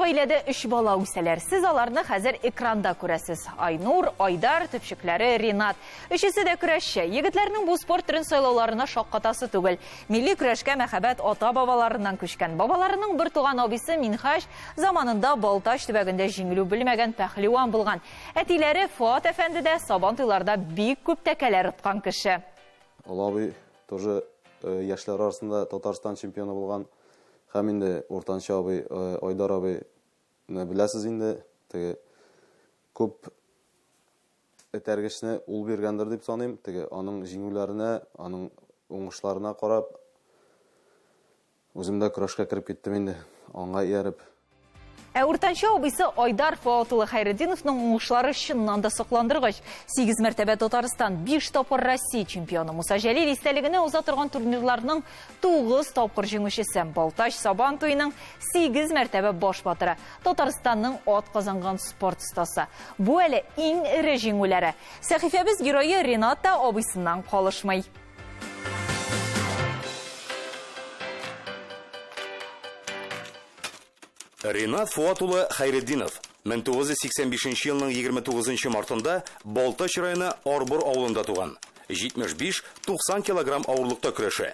гаиләдә өч бала үсәләр. Сез аларны хәзер экранда күрәсез. Айнур, Айдар, төпчекләре Ринат. Өчесе дә көрәшче. Егетләрнең бу спорт төрен сайлауларына шаккатасы түгел. Милли көрәшкә мәхәббәт ата-бабаларыннан күчкән. Бабаларының бертуган абыйсы Минһаҗ заманында Балтач төбәгендә җиңелү белмәгән пәһлеван булган. Әтиләре Фоат әфәнде дә Сабантуйларда бик күп тәкәләр откан кеше. Олы абый тоже яшьләр арасында Татарстан чемпионы булган. Һәм инде уртанчы абый Айдар абыйны беләсез инде, теге күп этәргечне ул биргәндер дип саныйм. Теге аның җиңүләренә, аның уңышларына карап, Үзем дә көрәшкә кереп киттем инде, аңа ияреп. Ә уртанчы абыйсы Айдар Фоат улы Хәйретдиновның уңышлары чыннан да сокландыргыч. Сигез мәртәбә Татарстан, биш тапкыр Россия чемпионы. Муса Җәлил истәлегенә уза торган турнирларның тугыз тапкыр җиңүчесе. Балтач Сабан туеның сигез мәртәбә баш батыры. Татарстанның атказанган спорт остасы. Бу әле иң эре җиңүләре. Сәхифәбез герое Ренат та абыйсыннан калышмый. Ринат Фуат улы Хәйретдинов 1985 елның 29 мартында Балтач районы Арбор авылында туган. 75-90 килограмм авырлыкта көрәшә.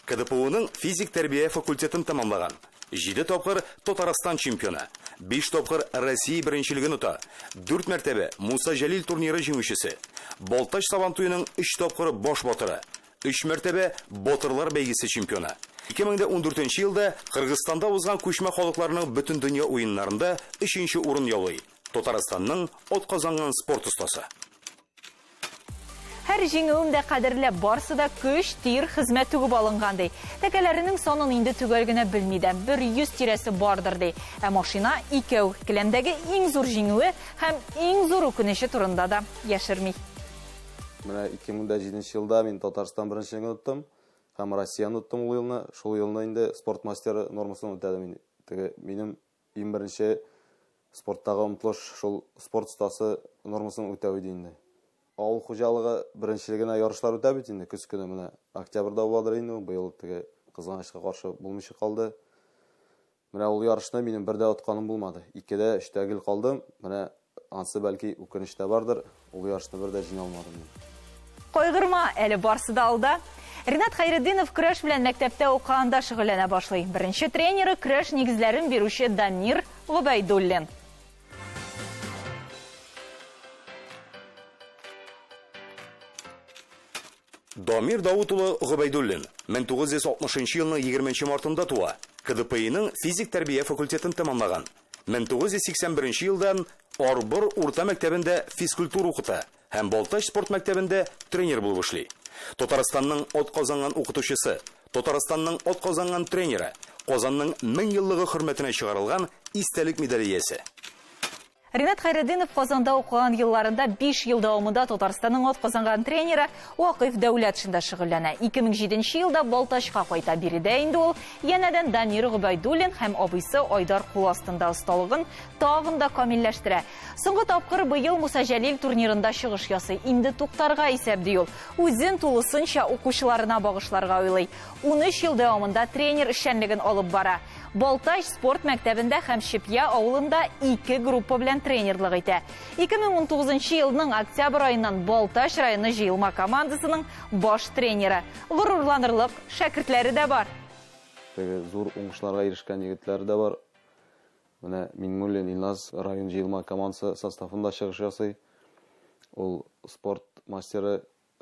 КДПУның физик тәрбия факультетын тәмамлаган. Җиде тапкыр Татарстан чемпионы, биш тапкыр Россия беренчелеген ота, дүрт мәртәбә Муса Җәлил турниры җиңүчесе, Балтач Сабантуеның өч тапкыр баш батыры, өч мәртәбә Батырлар бәйгесе чемпионы. 2014 елда Кыргызстанда узган күчмә халыкларның Бөтендөнья уеннарында өченче урын яулый, Татарстанның атказанган спорт остасы. Һәр җиңүем дә кадерле, барсы да көч, тир, хезмәт түгеп алынган, ди. Тәкәләренең санын инде төгәл генә белми дә, бер 100 тирәсе бардыр, ди. Ә машина икәү. Келәмдәге иң зур җиңүе һәм иң зур үкенече турында да яшерми. Менә 2007 елда мин Татарстан беренчелеген оттым һәм Россияне оттым ул елны. Шул елны инде спорт мастеры нормасын үтәдем инде. Теге минем Иң беренче спорттагы омтылыш шул спорт остасы нормасын үтәү иде инде. Авыл хуҗалыгы беренчелегенә ярышлар үтә бит инде көз көне менә октябрьдә буладыр инде ул, быел теге кызганычка каршы булмыйча калды. Менә ул ярышны минем бер дә отканым булмады. Икедә, өчтә гел калдым. Менә Ансы бәлки үкенеч тә бардыр, ул ярышны бер дә җиңә алмадым мин. Кайгырма, әле барсы да алда. Ринат Хәйретдинов көрәш белән мәктәптә укыганда шөгыльләнә башлый. Беренче тренеры көрәш нигезләрен бирүче Дамир Гобәйдуллин. Дамир Давыт улы Гобәйдуллин 1960 елның 20 мартында туа. КДПИның физик тәрбия факультетын тәмамлаган. 1981 елдан Арбор урта мәктәбендә физкультура укыта һәм Балтач спорт мәктәбендә тренер булып эшли. Татарстанның атказанган укытучысы, Татарстанның атказанган тренеры, Казанның 1000 еллыгы хөрмәтенә чыгарылган истәлек медале иясе. Ринат Хәйретдинов Казанда укыган елларында 5 ел дәвамында Татарстанның атказанган тренеры Вакыйф Дәүләтшинда шөгыльләнә. 2007 елда Балтачка кайта. Биредә инде ул янәдән Дамир Гобәйдуллин һәм абыйсы Айдар кул астында осталыгын тагын да камилләштерә. Соңгы тапкыр быел Муса Җәлил турнирында чыгыш ясый. Инде туктарга исәп, ди ул. Үзен тулысынча укучыларына багышларга уйлый. 13 ел дәвамында тренер эшчәнлеген алып бара. Балтач спорт мәктәбендә һәм Чепья авылында ике группа белән тренерлык итә. 2019 елның октябрь аеннан Балтач районы җыелма командасының баш тренеры. Горурланырлык шәкертләре дә бар. Теге зур уңышларга ирешкән егетләре дә бар. Менә Миңнуллин Илназ район җыелма командасы составында чыгыш ясый. Ул спорт мастеры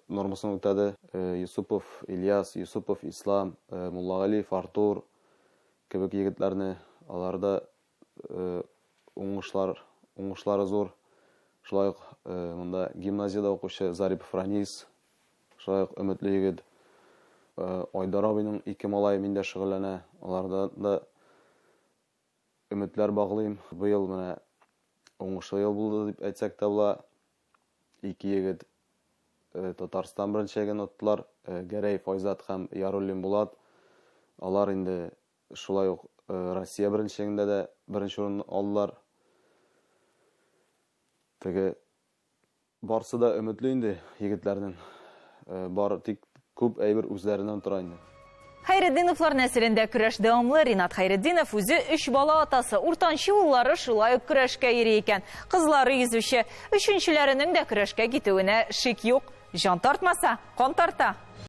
нормасын үтәде. Юсупов Ильяс, Юсупов Ислам, Муллагалиев Артур кебек егетләрне, алар да уңышлар, уңышлары зур. Шулай ук монда гимназиядә укучы Зарипов Ранис, шулай ук өметле егет. Айдар абыйның ике малае миндә шөгыльләнә, аларда да Өметләр баглыйм. Быел менә уңышлы ел булды дип әйтсәк тә була. Ике егет э, Татарстан беренчелеген оттылар. Э, Гәрәев Айзат һәм Яруллин Булат. Алар инде шулай ук э, Россия беренчелегендә дә беренче урын алдылар. Теге Барсы да өметле инде егетләрнең. Бары тик күп әйбер үзләреннән тора инде. Хәйретдиновлар нәселендә көрәш дәвамлы. Ринат Хәйретдинов үзе өч бала атасы. Уртанчы уллары шулай ук көрәшкә йөри икән. Кызлары йөзүче. Өченчеләренең дә көрәшкә китүенә шик юк. Җан тартмаса, кан тарта.